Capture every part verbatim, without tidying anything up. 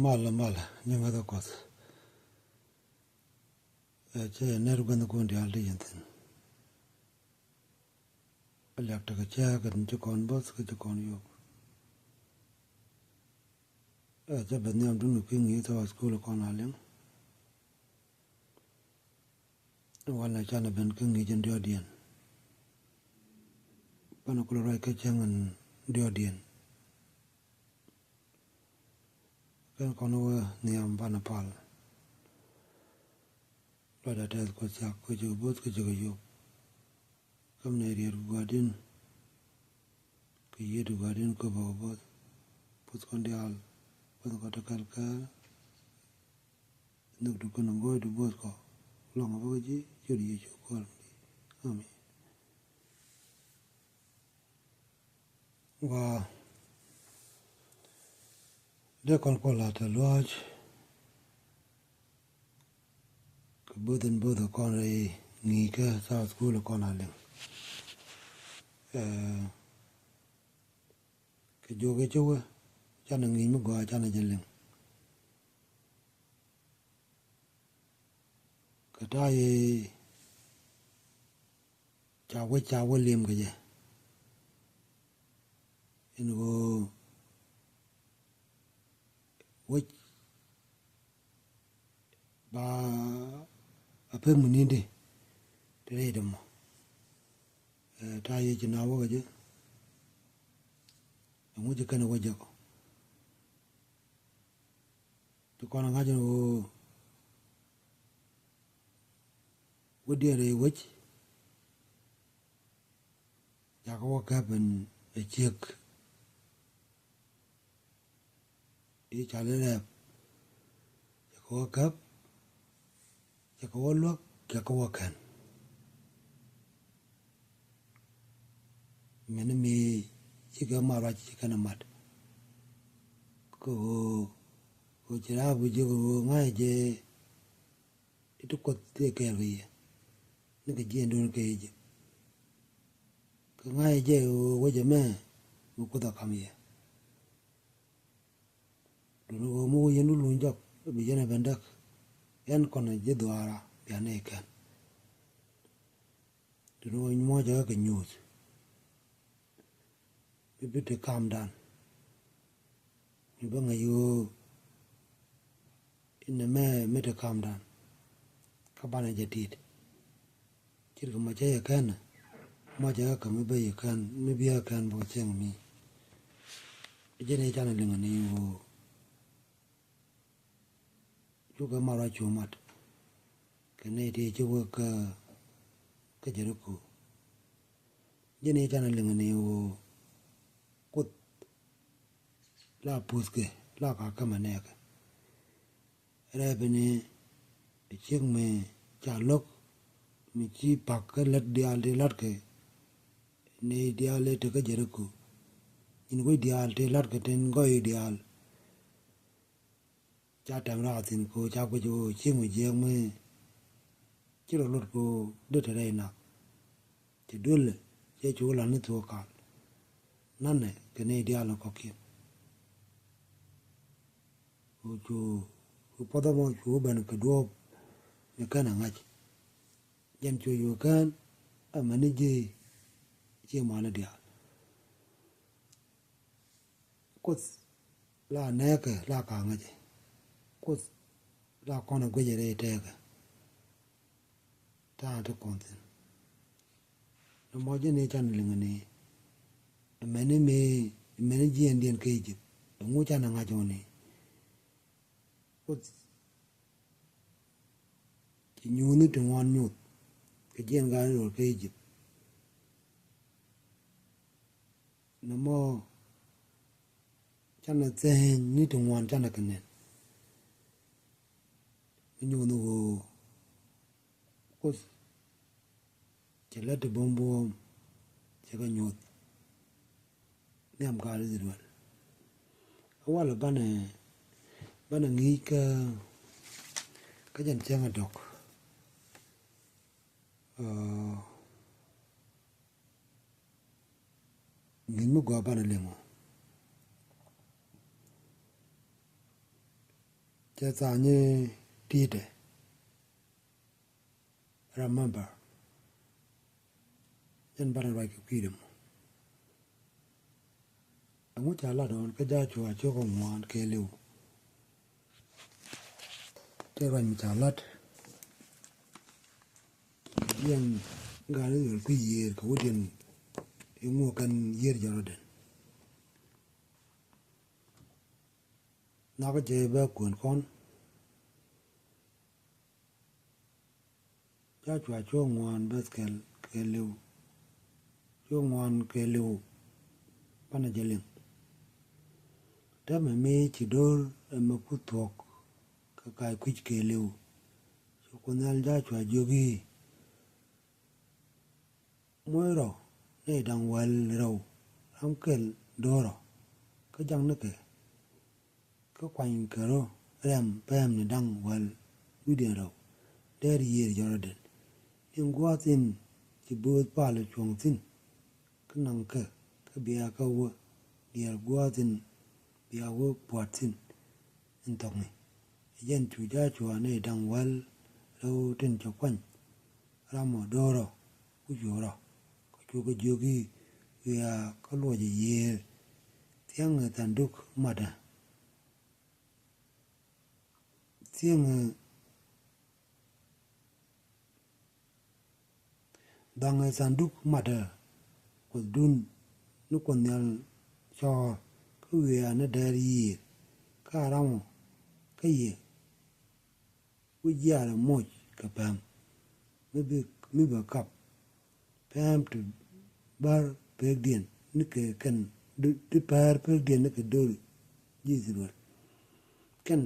Malä, malä, nyiŋä kä Kuɔth. Ɛ, cɛ nɛr gua̱n kun diaal ti yɛn thi̱n. Ɛ liak tekɛ cɛ kɛ ti ci kɔn bo̱th kɛ ci kɔn yop. Ɛ, cɛ bɛ nhiam tun kɛ ki̱ŋ yi̱th ɔ school kɔn a liŋ. Walɛ canɛ ben kä ŋi̱i̱c in diɔ̱ɔ̱diɛn. Banɛ kulɛ ruac kä cäŋ in diɔ̱ɔ̱diɛn. Kɛn kɔn wä nhiam banɛ pal. Lɔcdä tɛth Kuɔth cak kä cik bo̱th kä cik yop. Käm nɛ riet gua̱di̱n. Kä yiet gua̱di̱n kä bä bo̱th. Puth kɔn diaal. Puth kɔn tekɛl kɛɛl. Nhök ti kɔn in gɔɔy ti bo̱o̱th kɔ. Lɔŋ a bä kä ji̱ ciöt Yecu Kuäär mi di̱i̱t. Amen. Wa dee kɔn kuɔl a te luaac. Kɛ bo̱o̱th in bo̱o̱th a kɔn rɛy ŋi̱i̱c kä South School a kɔn a liŋ. Ɛ, kɛ juɔk kɛ cä wee canɛ ŋi̱i̱c mi gɔaa canɛ jɛ liŋ. Kɛ ta̱a̱ yɛ ca wec ca wä li̱em kɛ jɛ. Ɛn ɣöö wec ba a pek mi ni̱n di te rɛy dämɔ. Ɛ, ta̱a̱ yɛ ci na wä kɛ jɛ. Ɛŋu ci kɛn ɛ wä jɛ kɔ. Ti kɔn ŋa̱c ni ɣöö wä diɛn rɛy wec. Jakä wä käp ɛn ɛ ciek. I̱ cali rɛp. Jakä wä käp. Jakä wä luäk. Jakä wä kɛn. Mɛn mi cikɛ mat ruac cikɛ ni mat. Kɛ ɣöö kɛ ɣöö ci raap jiök ɣöö ŋa̱c jɛ. I̱ ti Kuoth ti kɛɛl kɛ yɛ ni kɛ jiɛɛn duun kɛ yɛ jɛ. Kɛ ŋa̱c jɛ ɣöö wecɛ mɛ mi Kuoth a kam yɛ. Duun ɣöö mi wä yɛn wä luny jɔk bi yɛn a ben däk. Ɛn kɔn a ji̱ dhuaara bia nɛy kɛn. Duun ɣöö muɔcɛ kɛ nyuuth. Mi bi ti kamdan. Mi bä ŋäc ɣöö inɛ mɛ mi ti kamdan. Kä banɛ jɛ tit. Cit kɛ mɔ cä yɛ kɛn. Mɔ cä kɛ mi bä yɛ kɛn mi bi yɛ kɛn bä cieŋ mi. Jɛn i̱ canɛ liŋɛ ni ɣöö cukɛ mat ruac cu mat. Kɛ nɛy ti ci wek kä kä Jɛriko. Jɛn i̱ canɛ liŋɛ ni ɣöö Kuoth la puthkɛ la ka kämɛ nɛɛkɛ. Rɛpɛ ni ciek mi ca lo̱k mi ci pak kä lät diaal ti la̱tkɛ. Ni diaal ti kä Jɛriko. Nyin wec diaal ti la̱tkɛ tin gɔy diaal. Ca tɛm raar thi̱n kɛ ɣöö ca guic ɣöö cieŋ mi jiääk mi ci rɔ lot kɛ ɣöö dee te rɛy nak. Cɛ duël cɛ cu lan ni thuɔɔk kal. Nanɛ kɛ nɛy diaal ni kɔ̱kiɛn. Cu cu puɔth ɛmɔ cu ben kɛ duɔ̱ɔ̱p ni kɛn a ŋa̱c. Jɛn cu cu kɛn amäni ji̱ ci mal ni diaal. Kuoth la nɛɛkɛ la ka ŋäcɛ. Kuoth la kɔn a guicɛ rɛy tɛɛkɛ. Ta̱a̱ ti kɔn thi̱n. Nɔmɔ jɛn i̱ canɛ liŋɛ ni amäni mëë amäni jiɛɛndiɛn kä Egypt. Ɛŋu canɛ ŋa̱c ɣɔni. Kuoth ci nyuuthni ti ŋuan nyuuth kɛ jiɛɛn gaat Israel kä Egypt. Nɔmɔ canɛ thɛɛny ni ti ŋuan canɛ kɛ nɛn. Mi nyuuthni ɣöö Kuoth cɛ lät ti buɔ̱m buɔ̱ɔ̱m cɛ kɛ nyuɔ̱th. Nhiam gaat Israel. Ɛ walɛ banɛ banɛ ŋi̱i̱c kä kä jɛn cäŋ ɛ dɔ̱k. Ŋi̱i̱c mi gɔaa banɛ liŋ ɔ. Cɛ tha̱a̱ŋ ni ti̱i̱tɛ. Remember. Jɛn banɛ ruac kɛ kui̱dɛ mɔ. Ɛŋu ca lat ɣɔn kä Jacua cio̱k ŋuan kɛɛliw? Tëë ruac mi ca lat. Jiɛn gaat Israel kui̱ yiëër kɛ wä diɛn i̱ ŋuɔ kɛn yiëër Jɔrdan. Nhɔakä jɛ bɛ kuɛn kɔn. Jacua cio̱k ŋuan bɛth kɛl kɛɛliw. Cio̱k ŋuan kɛɛliw. Banɛ jɛ liŋ. Täämɛ mi ci do̱r ɛmɛ puth thuɔ̱k kɛ kac kui̱c kɛɛliw. Cu Kuoth Nhial Jacua jiök i̱, moc rɔ nɛy da̱ŋ wäl rɛw ram kɛl do̱r rɔ, kä jaknikɛ, kä kuanykɛ rɔ rɛm pɛmni da̱ŋ wäl wi̱cdiɛn rɛw dɛr yiëër Jɔrdan. Ni gua̱a̱th in ci bööth palä cuɔ̱ŋ thi̱n, kä naŋkɛ, kä bia kä wä diaal gua̱a̱th in bia wä pua̱t thi̱n in thɔkni. Ɛ jɛn cu Jacua nɛy da̱ŋ wäl rɛw tin cɛ kuany ram ɔ do̱r rɔ ku cu rɔ, kä cukɛ jiök i̱, wiaa kä luɔcɛ yiëër, thiäŋɛ thanduk matdä. Thiäŋɛ, dhaŋɛ thanduk matdä Kuothdun ni Kuoth Nhial cɔɔr, kä wiaa ni dɛr yiëër, kä a ram ɔ kä yɛ wi̱c jiaarɛ moc kɛ pɛm mi bi, mi bɛ kap pɛm ti bär pekdiɛn ni kɛ kɛn, ti pär pekdiɛn ni kɛ do̱ri ji̱ Israel. Kɛn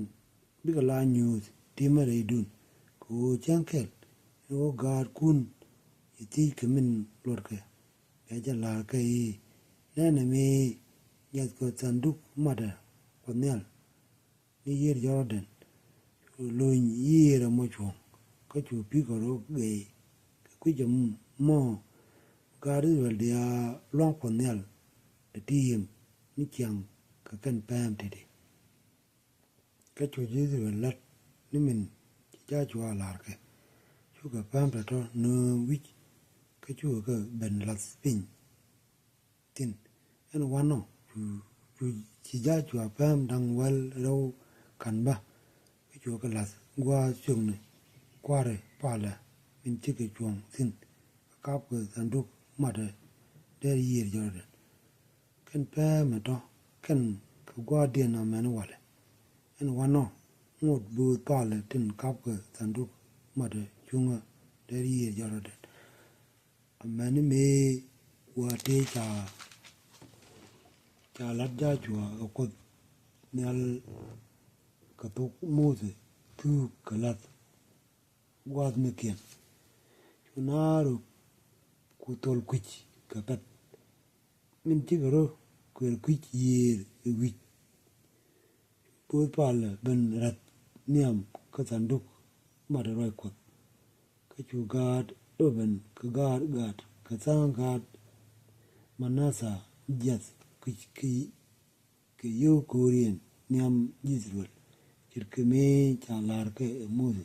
bikɛ la nyuuth ti̱mɛ rɛydun kɛ ɣöö cäŋ kɛl ni ɣöö gaatkun ci thiec kɛ min luɔtkɛ. Bia jɛ la̱r kɛ i̱, nɛnɛ mi nyathkɛ thanduk matdä Kuɔth Nhial ni yiër Jɔrdɛn, cu lony yiër ɛmɔ cuɔ̱ŋ, kä cu pi̱kɛ rɔ gɛy kɛ kui̱c ɛmɔ. Gaat Israel diaal lua̱ŋ Kuɔth Nhial ti ti̱i̱m ni ciaŋ kɛ kɛn pɛm ti̱ti̱. Kä cu ji̱ Israel la̱t ni min ci Jacua la̱r kɛ, cukɛ pɛm tɔ̱tɔ̱ nööŋ wi̱c, kä cukɛ kɛ ben la̱th piny thi̱n. Ɛn wanɔ cu, cu ci Jacua pɛm da̱ŋ wäl rɛw ka̱n bä, kä cukɛ la̱th gua̱a̱th ciökni kua̱ri palä min cikɛ cuɔ̱ŋ thi̱n, kä kapkɛ thanduk matdä dɛr yiër Jɔrdɛn. Kɛn pɛmɛ tɔ̱ kɛn kɛ gua̱a̱thdiɛn amäni walɛ. Ɛn wanɔ ŋot bööth palä tin kapkɛ thanduk matdä cuŋä dɛr yiër Jɔrdɛn. Amäni mëë gua̱a̱th tëë ca, ca la̱t Jacua ɛ Kuoth Nhial kɛ thok Muthɛ thuuk kɛ la̱th gua̱a̱th mi kiɛn. Cu naaru ku thol kui̱c kɛ pɛ̈th min cikɛ rɔ kuëër kui̱c yiëër ɛ wi̱c. Bööth palä ben räth nhiam kä thanduk matdä ruac Kuɔth. Kä cu gaat Ruben kɛ gaat Gad kɛ tha̱a̱ŋ gaat Manatha jiath kui̱c kɛ, kɛ yio̱w ko̱o̱riɛn nhiam ji̱ Israel, ce̱tkɛ mëë ca la̱r kɛ ɛ Muthɛ.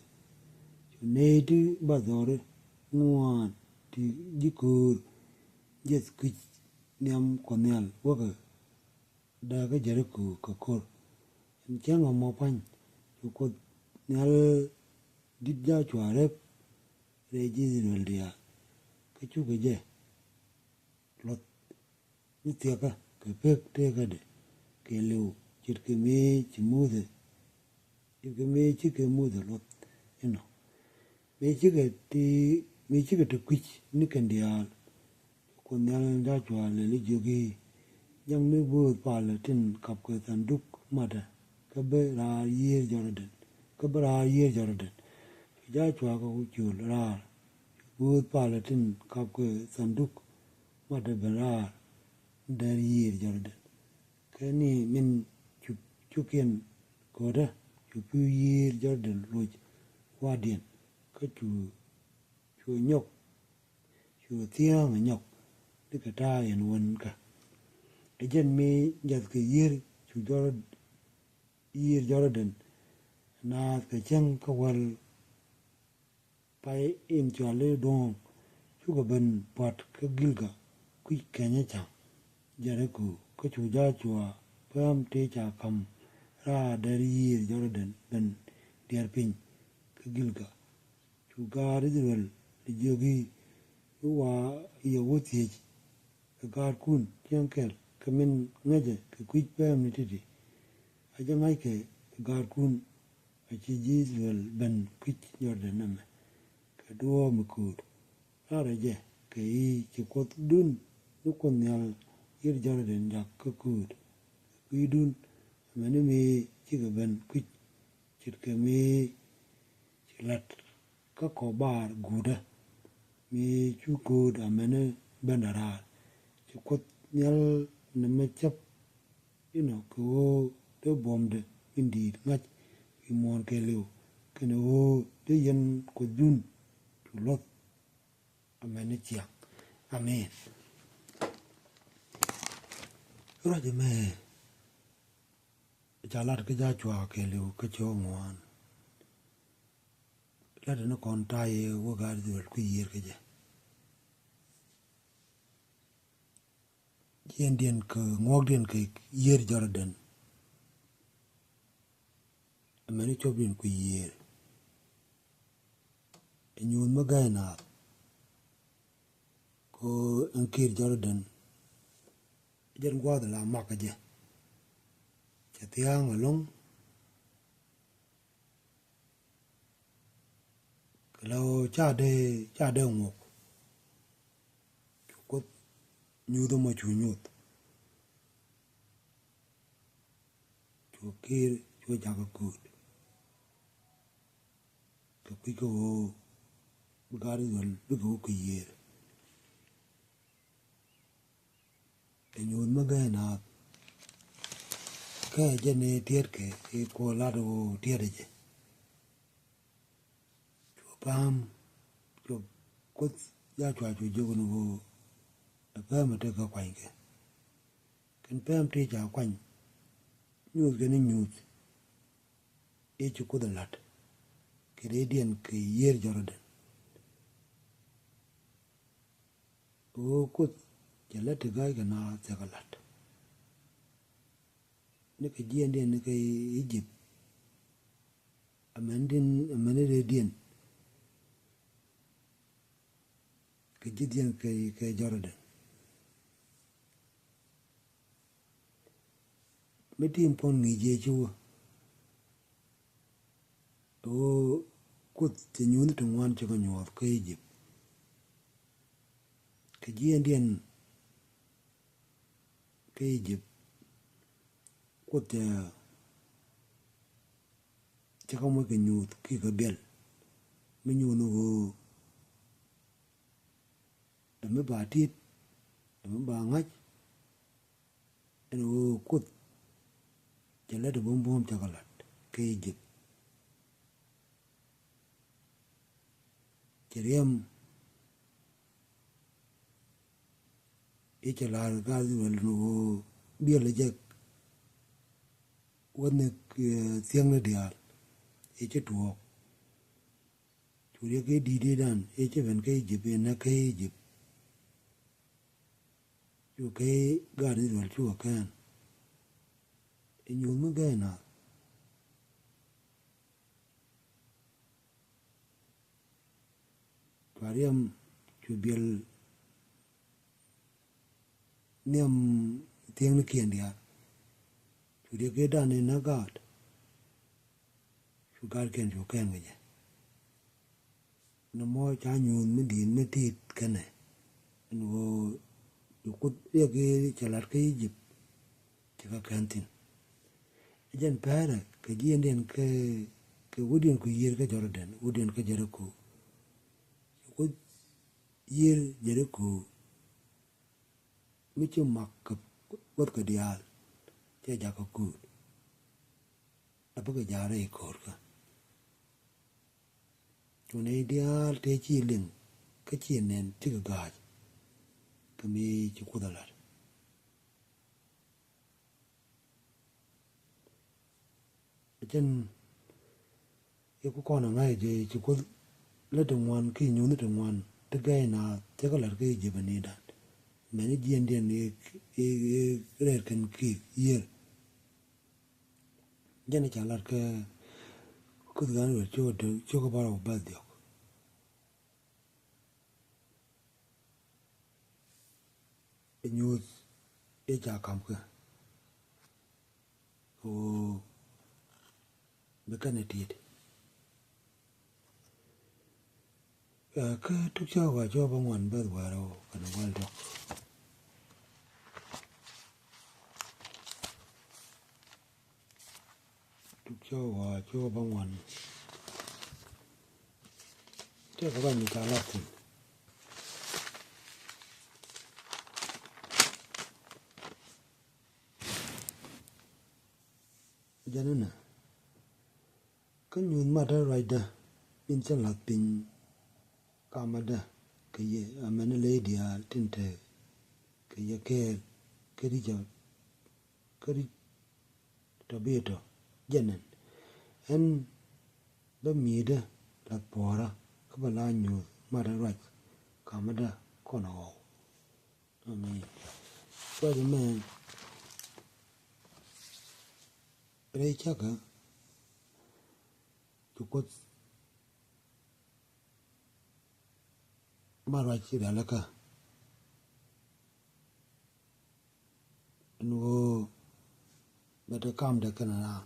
Cu nɛy ti bathdɔɔri ŋuan ti ji̱ ko̱o̱r jiath kui̱c nhiam Kuɔth Nhial wäkɛ dääkä Jɛriko kɛ ko̱r. Ɛn cäŋ ɛmɔ pa̱ny, cu Kuoth Nhial di̱t Jacua rep rɛy ji̱ Israel diaal, kä cukɛ jɛ luɔth ni thiakä kɛ pek tëkädɛ kɛɛliw, ce̱tkɛ mëë ci Muthɛ, ce̱tkɛ mëë cikɛ Muthɛ luɔth inɔ. Mëë cikɛ ti, mëë cikɛ ti kui̱c ni kɛn diaal, cu Kuoth Nhial Jacua lɛl i̱ jiök i̱, jakni bööth palä tin kapkɛ thanduk matdä kä bi raar yiër Jɔrdɛn, kä bi raar yiër Jɔrdɛn. Cu Jacua kɛ ku cöl raar, cu bööth palä tin kapkɛ thanduk matdä ben raar dɛr yiër Jɔrdɛn. Kä ni min cu, cukiɛn ko̱dä, cu pi̱w yiër Jɔrdɛn loc gua̱a̱thdiɛn, kä cu, cu nyɔk, cu thiäŋ ɛ nyɔk, dikɛ ta̱a̱ yɛn wänkä. Ɛ jɛn mi jathkɛ yiër cu Jɔr, yiër Jɔrdɛn, Naath kɛ cäŋ kä wäl pay in cɔal i̱ duɔ̱ɔ̱ŋ cukɛ ben buɔ̱t kä Gilga kui̱c kɛnyɛ ca̱ŋ Jɛriko. Kä cu Jɔcua pääm tëë ca ka̱m raar dɛr yiëër Jɔrdɛn ben diɛɛr piny kä Gilga. Cu gaat I-thɛ-rɛl jiök i̱, bi wa yɛ wä thiec kɛ gaatkun cieŋ kɛl kɛ min ŋäcɛ kɛ kui̱c päämni ti̱ti̱. A jɛ ŋa̱ckɛ kɛ gaatkun a ci ji̱ I-thɛ-rɛl ben kui̱c Jɔrdɛn ɛmɛ kɛ duɔ̱ɔ̱p mi kööt. Raarɛ jɛ kɛ i̱ ci Kuothdun ni Kuoth Nhial yiër Jɔrdɛn jak kä kööt kɛ kui̱dun, amäni mëë cikɛ ben kui̱c ce̱tkɛ mëë ci la̱t kä kɔ bar guutdä, mëë cu kööt amäni bendä raar. Ci Kuoth Nhial nɛmɛ cäp inɔ kɛ ɣöö dee buɔ̱mdɛ min di̱i̱t ŋa̱c wi̱i̱ muɔ̱ɔ̱n kɛɛliw, kɛnɛ ɣöö dee yɛn Kuothdun cu luɔ̱th amäni ciaŋ. Amen. Ruac ɛmɛ ca lat kä Jɔcua kɛɛliw kä cio̱o̱k ŋuan. Lat ni kɔn ta̱yɛ wä gaat I-thɛ-rɛl kui̱ yiër kä jɛ. Jiɛndiɛn kɛ ŋuɔkdiɛn kɛ yiër Jɔrdɛn. Amäni copdiɛn kui̱ yiër. Ɛ nyuuth mi gäi naath. Kɛ ɣöö ɛn kiir Jɔrdɛn jɛn gua̱a̱th la makä jɛ. Cɛ thia̱a̱ŋ ɛlɔ̱ŋ. Kɛ la ɣöö ca dee, ca dee ŋuɔk. Cu Kuoth nyuuth ɛmɔ cu nyuuth. Cu kiir cu jakä kööt. Kɛ kui̱ kä ɣöö bi gaat I-thɛ-rɛl bikɛ wä kui̱ yiër. Ɛ nyuuth mi gäi naath. Kä jɛn i̱ tiɛtkɛ i̱ kuɔ lat ɣöö tiɛt jɛ. Cuɔ pa̱a̱m, cuɔ Kuoth Jɔcua cu jiök ni ɣöö ɛ pääm ɛ tekɛ kuanykɛ. Kɛn pääm tëë ca kuany. Nyuuth kɛn i̱ nyuuth i̱ ci Kuoth ɛ la̱t kɛ rɛydiɛn kɛ yiër Jɔrdɛn. Ɣöö Kuoth cɛ lät ti ga̱a̱c kɛ naath cɛ kɛ la̱t. Ni kɛ jiɛndiɛn ni kɛ I-jëp. Amäni diɛn, amäni rɛydiɛn kɛ ji̱thdiɛn kɛ, kɛ Jɔrdɛn. Mi tim puɔ̱n ŋi̱i̱c yɛ ci wä ɣöö Kuoth cɛ nyuuth ti ŋuan cɛ kɛ nyuɔ̱th kä I-jëp. Kɛ jiɛndiɛn kä I-jëp Kuoth cɛ, cɛ kɛ moc kɛ nyuuth kiɛ kɛ biɛl. Mi nyuuth ni ɣöö dee mi ba ti̱i̱t, dee mi ba ŋa̱c. Ɛn ɣöö Kuoth cɛ lät ɛ buɔ̱m buɔ̱m cɛ kɛ la̱t kä I-jëp. Cɛ riɛm i̱ cɛ la̱r gaat I-thɛ-rɛl ni ɣöö biɛl ɛ jek. Wä ni, eh, thiäŋni diaal i̱ ci tuɔɔk. Cu riɛk i̱ di̱i̱t i̱ dan i̱ ci ben kä I-jëp i̱ näk kä I-jëp. Cu kɛ gaat I-thɛ-rɛl cukɛ kɛn i̱ nyuuth mi gäi naath. Cua riɛm cu biɛl nhiam thiäŋnikiɛn diaal. Cu riɛk i̱ dan i̱ näk gaat. Cu gaatkiɛn cu kɛn kɛ jɛ. Nɔmɔ ca nyuuth mi di̱i̱t mi ti̱i̱t kɛnɛ. Ɛn ɣöö cu Kuoth riɛk i̱ cɛ la̱t kä I-jëp. Cɛ kɛ kɛn thi̱n. Ɛ jɛn pɛrɛ kɛ jiɛndiɛn kɛ, kɛ wädiɛn ku yiër kä Jɔrdɛn, wädiɛn kä Jɛriko. Cɛ Kuoth yiër Jɛriko mi ci mak kɛ guäthkɛ diaal. Cɛ jakä kööt. A bikɛ ja̱a̱r rɛy ko̱o̱rkä. Cu nɛy diaal tëë ci liŋ kä ci nɛn cikɛ ga̱a̱c. Kɛ mi ci Kuoth a la̱t. Ɛ jɛn Iku kɔn a ŋa̱c jɛ ci Kuoth lät ti ŋuan ki nyuuth ti ŋuan ti gɛy naath cä kɛ la̱t kä Ijip ɛ ni̱i̱dan. Mɛn i̱ jiɛndiɛn i̱, i̱, i̱ rɛɛr kɛn ki̱i̱k yiër. Jɛn i̱ ca la̱t kä Kuoth Ɣän Wëë cio̱k, cio̱k kä bärɔw bɛ̈th diɔ̱k. I̱ nyuuth i̱ ca ka̱m kɛ ɣöö bi kɛn ɛ ti̱i̱t. Ɛ, kä Tuk Cäkä Ɣɔaa cio̱k bäŋuan bɛ̈th wäl rɛw kɛnɛ wäl diɔ̱k. Tuk Cäkä Ɣɔaa cio̱k bäŋuan. Tëëkɛ ruac mi ca lat thi̱n. Jɛn inɛ, kä nyuuth matdä ruacdä min cä la̱th piny kamädä kɛ yɛ, amäni ley diaal tin te kɛ yɛ kɛɛl, kä ri̱c, kä ri̱c tɔ bi tɔ jɛn ɛn. Ɛn bä mi̱i̱dä la̱th puɔ̱ɔ̱rä kä bä la nyuuth matdä ruac kamädä kɔn ɛ ɣɔw. Amen. Ruac ɛmɛ rɛy cäkä cu Kuoth ma ruac ci rialikä. Ɛn ɣöö bɛ te kamdɛ kɛnɛ raan.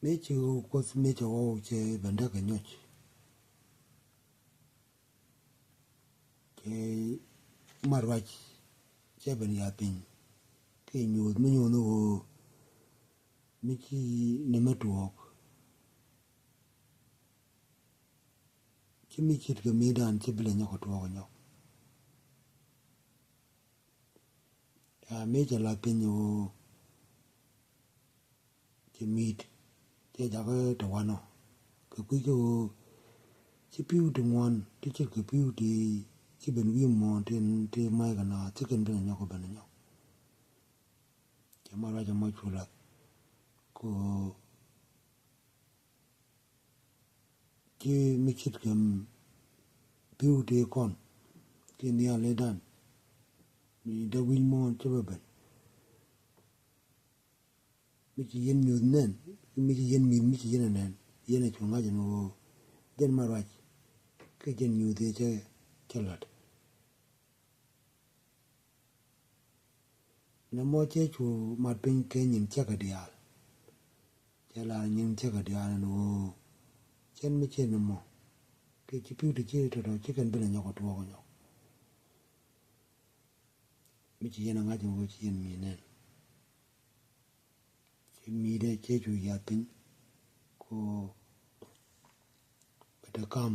Mi ci ɣöö Kuoth mi cɛ ɣɔw cɛ ben däk kɛ nyoc. Cɛ ma ruac cɛ ben yath piny. Kɛ nyuuth mi nyuuth ni ɣöö mi ci ni mɛ tuɔɔk. Ci mi ce̱tkɛ mi̱i̱dan ci bi lɛ nyɔk kɛ tuɔɔk nyɔk. Ɛ mi cɛ lath piny ɣöö cɛ mi̱i̱t cɛ jakä tɛ wanɔ. Kɛ kui̱ kä ɣöö ci pi̱w ti ŋuan ti ce̱tkɛ pi̱w ti ci ben wi̱i̱ muɔ̱ɔ̱n ti, ti ma̱c kɛ naath ci kɛn bi lɛ nyɔk kɛ ben nyɔk. Cɛ ma ruac ɛmɔ cu lath kɛ ɣöö ci mi ce̱tkɛ pi̱w tëë kɔn ki nhial i̱dan mi dee wi̱c muɔ̱ɔ̱n ci bɛ ben. Mi ci yɛn nyuuth nɛn, mi ci yɛn mi̱i̱th, mi ci yɛn ɛ nɛn, yɛn ɛ cu ŋa̱c ɛn ɣöö jɛn ma ruac kɛ jɛn nyuuth ëë cɛ, cɛ la̱t. Nɛ mɔ cɛ cu mat piny kɛ nyin cäkä diaal. Cɛ lar nyin cäkä diaal ɛn ɣöö cɛn mi cɛ ni mɔ kɛ ci pi̱w ti ci tɔtɔ ci kɛn bi lɛ nyɔk kɛ tuɔɔk nyɔk. Mi ci yɛn a ŋa̱c ɛn ɣöö ci yɛn mi̱i̱ nɛn. Ci mi̱i̱dɛ cɛ cu yath piny ko bɛ te kam.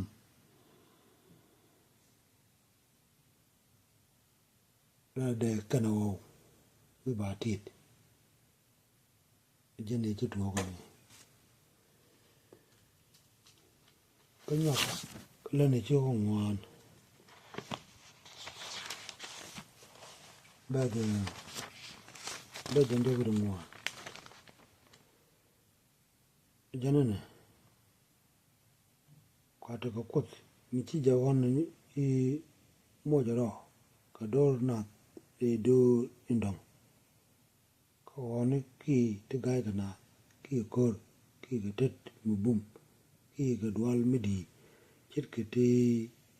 Rɛ̈dɛ kɛnɛ ɣɔw wi̱i̱ ba tit. Jɛn i̱ ci tuɔɔk ni kä nyɔk kä lɛn i̱ ci ɣɔw ŋuan. Bɛ jɛ, bɛ jɛ ndek ri ŋuan. Jɛn inɛ kua tekɛ Kuoth mi ci jɛ ɣɔn i̱ muɔcɛ rɔ kɛ do̱r nath i̱ do̱r in dɔ̱ŋ. Kä ɣɔni ki ti ga̱ykɛ naath ki kɛ ko̱r ki kɛ tet mi bum ki kɛ dual mi di̱i̱t ce̱tkɛ ti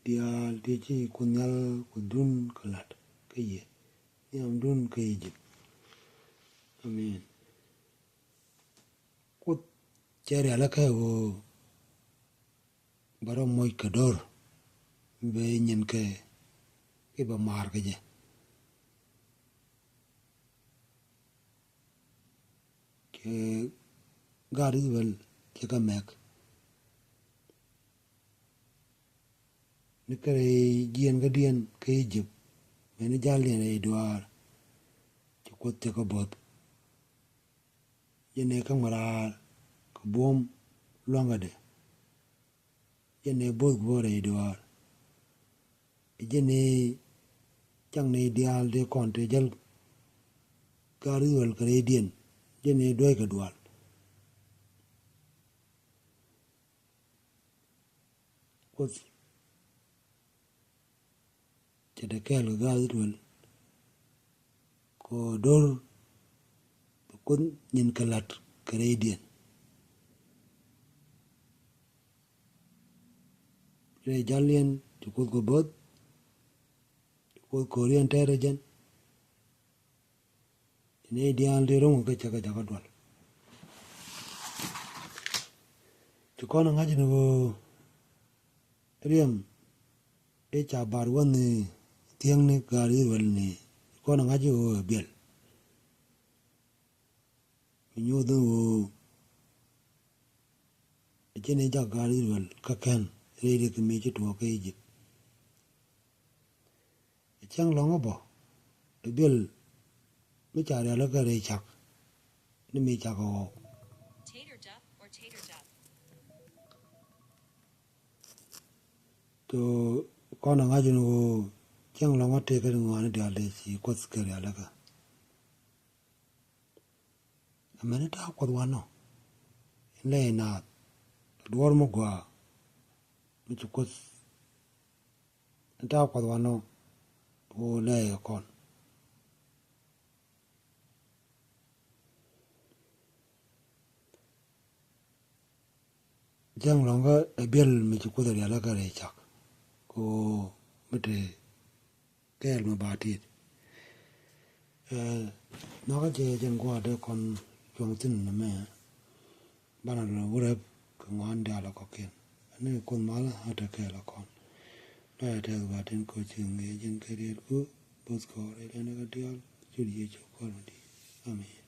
diaal ti ci Kuoth Nhial Kuothdun kɛ la̱t kä yɛ nhiamdun kä Ijip. Amen. Kuoth cɛ rialikä ɣöö bɛ rɔ moc kɛ do̱r mi bɛ nyinkɛ i̱ bɛ maar kä jɛ. Cɛ gaat Ithɛrɛl cɛ kɛ mɛk ni kɛ rɛy jiɛn kädiɛn kä Ijip, mɛni ja̱ldiɛn rɛy duaar, ci Kuoth cɛ kɛ bo̱th. Jɛn ɛ kä ŋuɛ̈raar kɛ buɔ̱m lua̱ŋädɛ. Jɛn ɛ bo̱th guɔ̱ɔ̱r rɛy duaar. Jɛn ɛ cäŋ nɛy diaal tëë kɔn tëë jäl gaat Ithɛrɛl kɛ rɛydiɛn jɛn i̱ duäc kɛ dual. Kuoth cɛ te kɛɛl kɛ gaat Israel kɛ ɣöö do̱r bi Kuoth nyin kɛ la̱t kɛ rɛydiɛn. Rɛy jaliɛn ci Kuoth kɛ bo̱th, ci Kuoth ko̱riɛn tɛɛrɛ jɛn. Nɛy diaal ti ro̱ŋ kä cä kɛ jakä dual. Ci kɔn ɛ ŋa̱c ni ɣöö riɛm i̱ ca bar wäni thiäŋni gaat Israel ni ci kɔn ɛ ŋa̱c i̱ ɣöö ɛ biɛl. Mi nyuuth ni ɣöö ɛ ci ni jak gaat Israel kä kɛn rɛy rik mi ci tuɔɔk kä Egypt. Ɛ cäŋ lɔ̱ŋä bä ɛ biɛl mi ca rialikä rɛy cak ni mi cak ɛ ɣɔw. Tater dup or tater dup. Tho kɔn ɛ ŋa̱c ni ɣöö cäŋ lɔ̱ŋä tëëkä ni ŋɔaani diaal tëë ci Kuoth kɛ rialikä. Amäni ta̱a̱ Kuɔth wanɔ in lɛ inaath duɔ̱ɔ̱r mi gɔaa mi ci Kuoth in ta̱a̱ Kuɔth wanɔ ɣöö lɛ ɛ kɔn. Cäŋ lɔ̱ŋä ɛ biɛl mi ci Kuoth ɛ rialikä rɛy cak kɛ ɣöö mi te kɛɛl mi ba tit. Ɛ nhɔakä jɛ jɛn gua̱a̱r dee kɔn cuɔ̱ŋ thi̱n nɛmɛ. Banɛ lɔ wä rɛp kɛ ŋɔaani diaal ɛ kɔ̱kiɛn. Ani Kuoth malä a te kɛɛl ɛ kɔn. Lɔcdä tɛth ba tin ko̱ ci ŋi̱i̱c ji̱n kɛ rietku bo̱th kɔɔr ɛ lɛn ɛ kɛ diaal. Cu Yecu Kuäär mi di̱i̱t. Amen.